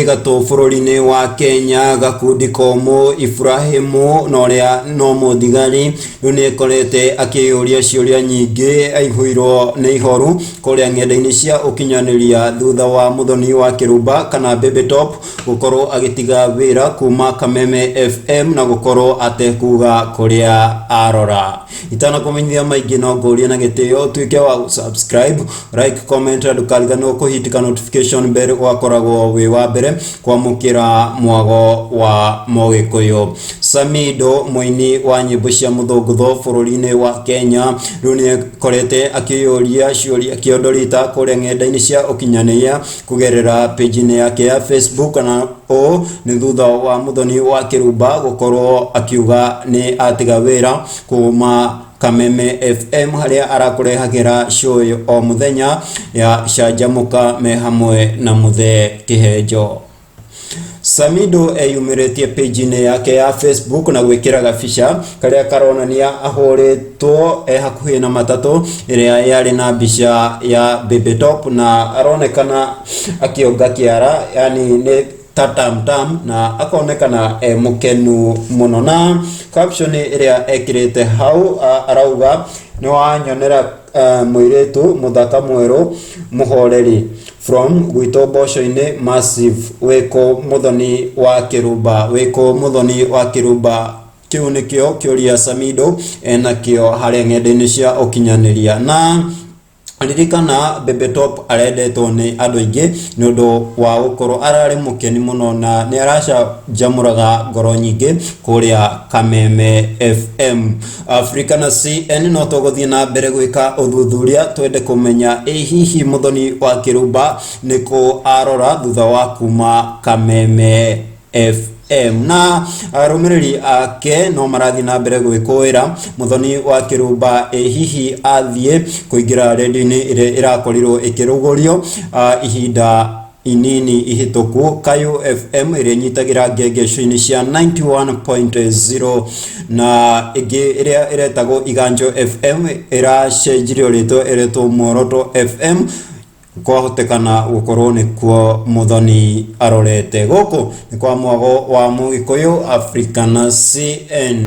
Wĩ gatũ bũrũri-inĩ wa Kenya, gakundi komũ Ibrahĩmu na ũrĩa no mũthigari rĩu nĩ ekorete akĩyũria ciũria nyingĩ, aihũirwo nĩ ihoru kũrĩa ng'enda-inĩ cia ũkinyanĩria thutha wa Mũthoni wa Kĩrumba kana Baby Top gũkorwo agĩtiga wĩra kuma Kameme FM na gũkorwo atekuga kũrĩa arora. Itanakũmenyithia maingĩ no ngũrie na gĩtĩo ũtuĩke wa subscribe, like, comment na ndũkariganĩrwo kũhitika notification bell ũgakoragwo wĩ wa mbere kwamũkĩra mwago wa Mũgĩkũyũ. Samido, mũini wa nyĩmbo cia mũthũngũtho bũrũri-inĩ wa Kenya, rĩu nĩ akorete akĩyũria ciũria kĩondorita kũrĩa ng'enda-inĩ cia ũkinyanĩria kũgerera page-inĩ yake ya Facebook, na ũũ nĩ thutha wa Mũthoni wa Kĩrumba gũkorwo akiuga nĩ atiga wĩra kuma Kameme FM harĩa arakũrehagĩra show o mũthenya ya Canjamũka me hamwe na Mũthee Kĩhenjo. Samido eyumĩrĩtie page-inĩ yake ya Facebook na gwĩkĩra gabica karĩa karonania ahũrĩtwo e hakuhĩ na matatũ ĩrĩa yarĩ na mbica ya Baby Top, na aronekana akĩonga kĩara, yani nĩ ta tam tam, na akonekana e mũkenu mũno. Na caption ĩrĩa ekĩrĩte hau arauga, "Nĩ wanyonera mũirĩtu mũthaka mwerũ mũhoreri from gwitũ mboco-inĩ massive. Wĩkũ Mũthoni wa Kĩrumba? Wĩkũ Mũthoni wa Kĩrumba?" Kĩu nĩkĩo kĩũria Samido enakĩo harĩa ng'enda-inĩ cia ũkinyanĩria. Na ririkana Baby Top arendetwo nĩ andũ aingĩ nĩ ũndũ wa gũkorwo ararĩ mũkeni mũno na nĩ aracanjamũraga ngoro nyingĩ kũrĩa Kameme FM. Africa na CN no tũgũthiĩ na mbere gwĩka ũthuthuria twende kũmenya ĩ hihi Mũthoni wa Kĩrumba nĩkũ arora thutha wa kuma Kameme FM. Na arũmĩrĩri ake no marathiĩ na mbere gwĩkũĩra Mũthoni wa Kĩrumba ĩ hihi athiĩ kũingĩra redio-inĩ ĩrĩa ĩrakorirwo ĩkĩrugũrio ihinda inini ihĩtũku, Kayo FM, ĩrĩa ĩnyitagĩra ngengeco-inĩ cia 91.0, na ĩngĩ ĩrĩa ĩretagwo Iganjo FM ĩracenjirio rĩtwa ĩretwo Muoroto FM. Kwahotekana gũkorwo nĩkuo Mũthoni arorete. Gũkũ nĩ kwa Mwago wa Mũgĩkũyũ, Africana CN.